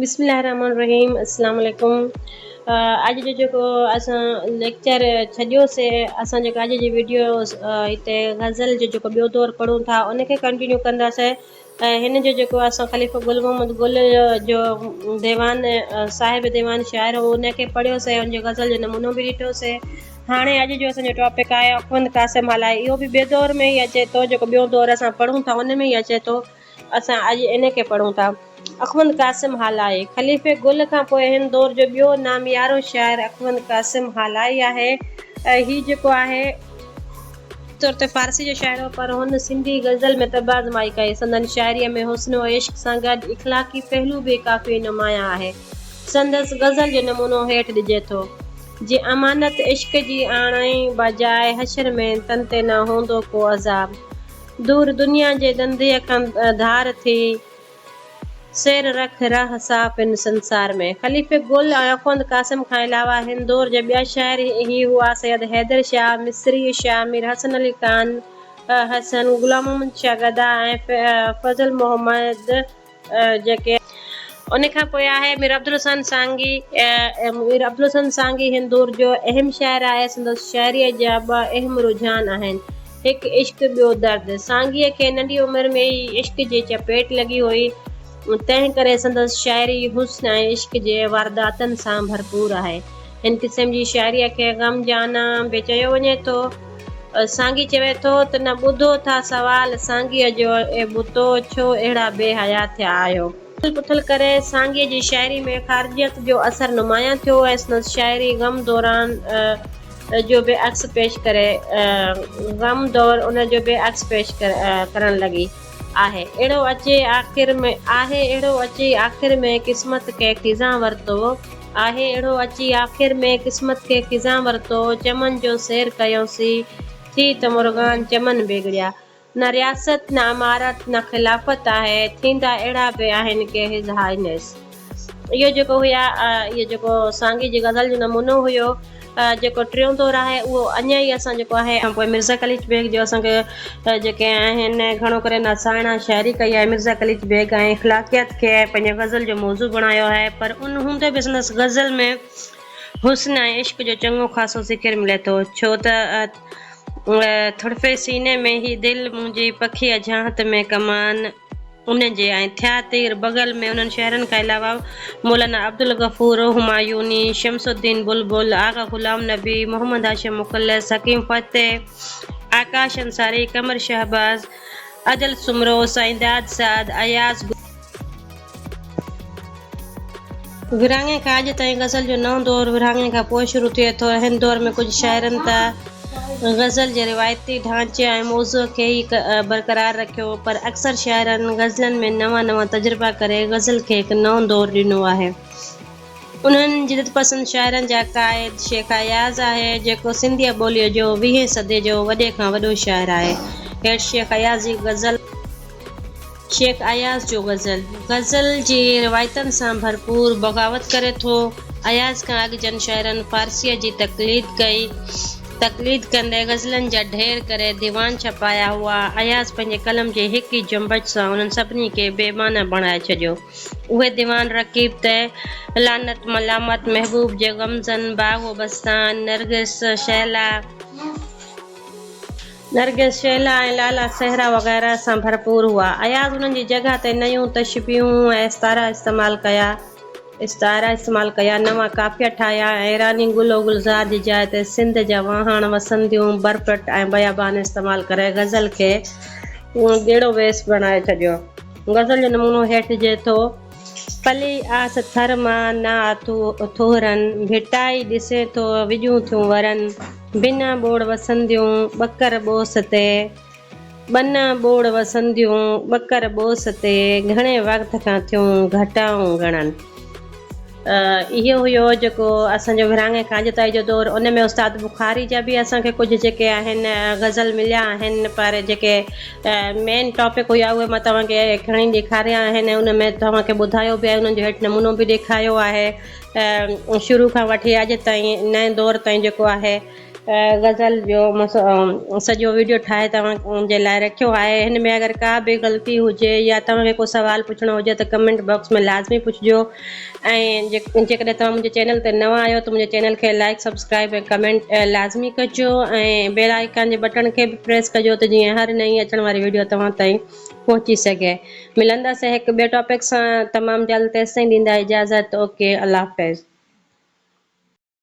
بسم الله الرحمن الرحيم السلام عليڪم اڄ جو جيڪو اسان ليڪچر ڇڏيو سي اسان جيڪو اڄ جي ويڊيو هتي غزل جو جيڪو ٻيو دور پڙهون ٿا ان کي ڪنٽينيو ڪنداسين ۽ هن جو جيڪو اسان خليفو گل محمد گل جو ديوان صاحب ديوان شاعر هو ان کي پڙهيو سي ان جو غزل جو نمونو به ڏٺو سي هاڻي اڄ جو اسان جو ٽاپڪ آهي اخوند قاسم هالائي اهو به ٻئي دور ۾ ئي اچي ٿو جيڪو ٻيو دور اسان پڙهون ٿا ان ۾ ئي اچي ٿو اسان اڄ ان کي پڙهون ٿا. اخوند قاسم هالائي، خليفي گل کان پوء هن دور جو ٻيو ناميارو شاعر اخوند قاسم هالائي آهي. هي جيڪو آهي. طور تي فارسي جو شاعر هو پر هن سنڌي غزل ۾ طبع آزمائي ڪئي. سندن شاعريء ۾ حسن و عشق سان گڏ اخلاقي پهلو به ڪافي نمايان آهي. سندس غزل جو نمونو هيٺ ڏجي ٿو. جي امانت عشق جي آڻائين بجاء حشر ۾ تن تي نه هوندو ڪو عذاب. دور دنيا جي ڌنڌي کان ڌار ٿي، سير رک راهه صاف هن سنسار ۾. خليفي گل ۽ اخوند قاسم کان علاوه هن دور جا ٻيا شاعر هي هئا، سيد حيدر شاهه، مصري شاهه، مير حسن علي خان حسن، غلام محمد شاهه گدا ۽ فضل محمد جيڪي ان کان پوء آهي مير عبدالحسين سانگي. مير عبدالحسين سانگي هن دور جو اهم شاعر آهي. سندس شاعريء جا ٻه اهم رجحان آهن، هڪ عشق ٻيو درد. سانگيء کي ننڍي عمر ۾ ئي عشق جي چپيٽ لڳي هئي، تنهن ڪري سندس شاعري حسن ۽ عشق جي وارداتن سان ڀرپور آهي. هن قسم جي شاعريء کي غم جانان به چيو وڃي ٿو. سانگي چوي ٿو ته نه ٻڌو ٿا سوال سانگيء جو اي بتو ڇو اهڙا بي حيا ٿيا آهيو. اٿل پٿل ڪري سانگيء جي شاعري ۾ خارجيت جو اثر نمايان ٿيو ۽ سندس شاعري غم دوران جو به عڪس پيش ڪري غم دور ان جو به عڪس پيش ڪرڻ لڳي. آهي اهڙو اچي آخر ۾. آهي اهڙو اچي آخر ۾ قسمت کي خزان ورتو. آهي اهڙو اچي آخر ۾ قسمت کي خزان ورتو. چمن جو سير ڪيوسين ٿي ته مرغان چمن بگڙيا. نه رياست نه امارت نه خلافت آهي ٿيندا اهڙا به آهن ڪي his Highness. اهو جيڪو هيا اهو جيڪو سانگي جي غزل جو نمونو هيو جيڪو ٽيون دور آهي اهو اڃا ئي اسان جيڪو آهي. کان پوء مرزا قليچ بيگ جو اسان کي جيڪي آهن گهڻو ڪري ناصحاڻا شاعري ڪئي آهي مرزا قليچ بيگ ۽ اخلاقيات کي پنهنجي غزل جو موضوع بڻايو آهي پر ان هوندي به سندس غزل ۾ حسن ۽ عشق جو چڱو خاصو ذڪر ملي ٿو ڇو ته تڙڦي سيني ۾ هي دل منهنجي پکي اجهانت ۾ ڪمان ان جي ۽ ٿيا تير بغل ۾ انهن شهرن کان علاوه مولانا عبدالغفور همايوني، شمس الدين بلبل، آغا غلام نبي، محمد هاشم مخلص، حڪيم فتح، آڪاش انصاري، قمر شهباز، ادل سومرو، سائينداد سعد، اياز گل. ورهاڱي کان اڄ تائين غزل جو نئون دور ورهاڱي کان پوء شروع ٿئي ٿو. هن دور ۾ ڪجهه شاعرن ته غزل جي روايتي ڍانچي ۽ موضوع کي ئي برقرار رکيو، پر اڪثر شاعرن غزلن ۾ نوان نوان تجربا ڪري غزل کي هڪ نئون دور ڏنو آهي. انهن جدت پسند شاعرن جا قائد شيخ اياز آهي، جيڪو سنڌيء ٻوليء جو ويهين صديء جو وڏي کان وڏو شاعر آهي. هيٺ شيخ اياز جي غزل. شيخ اياز جو غزل، غزل جي روايتن سان ڀرپور بغاوت ڪري ٿو. اياز کان اڳ جن شاعرن فارسيء جي تقليد ڪئي، تقليد ڪندي غزلن جا ڍير ڪري ديوان ڇپايا هئا، اياز پنهنجي قلم جي هڪ ئي جنبش سان انهن سڀني کي بي معنيٰ بڻائي ڇڏيو. اهي ديوان رقيب تي لعنت، ملامت، محبوب جي غمزن، باغ و بستان، نرگس، شهلا، نرگس، شيلا ۽ لالا صحرا وغيره سان ڀرپور هئا. اياز انهن جي جڳهه تي نيون تشبيهون ۽ استعارا استعمال ڪيا استعارا استعمال ڪيا، نوان قافيا ٺاهيا ۽ ايراني گل و گلزار جي جاء تي سنڌ جا واهڻ، وسنديون، برپٽ ۽ بيابان استعمال ڪري غزل کي ڳيڙو ويس بڻائي ڇڏيو. غزل جو نمونو هيٺ ڏجي ٿو. پلي آس ٿر مان نه آ ٿوهرن، ڀٽائي ڏسين ٿو وڄون ٿيون ورن. بنا ٻوڙ وسنديون ٻڪر ٻوس تي. ٻنا ٻوڙ وسنديون ٻڪر ٻوس تي، گهڻي وقت کان ٿيون گهٽائون گهڻن. اهو هيو جيڪو اسان جو ورهاڱي کان اڄ تائين جو دور ان ۾ استاد بخاري جا به اسان کي ڪجهه جيڪي آهن غزل مليا آهن پر جيڪي مين ٽاپڪ هيا اهي مان توهان کي کڻي ڏيکاريا آهن ۽ ان ۾ توهان کي ٻڌايو به آهي انهن جو هيٺ نمونو به ڏيکاريو آهي. شروع کان وٺي اڄ تائين نئين دور تائين جيڪو آهي غزل جو سڄو ويڊيو ٺاهي توهان جي لاء رکيو آهي. هن ۾ اگر ڪا به غلطي هجي يا توهان کي ڪو سوال پڇڻو هجي ته ڪمينٽ باڪس ۾ لازمي پڇجو ۽ جيڪڏهن توهان منهنجي چينل تي نوان آهيو ته منهنجي چينل کي لائڪ سبسڪرائب ۽ ڪمينٽ لازمي ڪجو ۽ بيل آئيڪان جي بٽڻ کي به پريس ڪجو ته جيئن هر نئين اچڻ واري ويڊيو توهان تائين پهچي سگهي. ملنداسين هڪ ٻئي ٽاپڪ سان تمام جلد تيستائين ڏيندا اجازت اوڪي الله حافظ.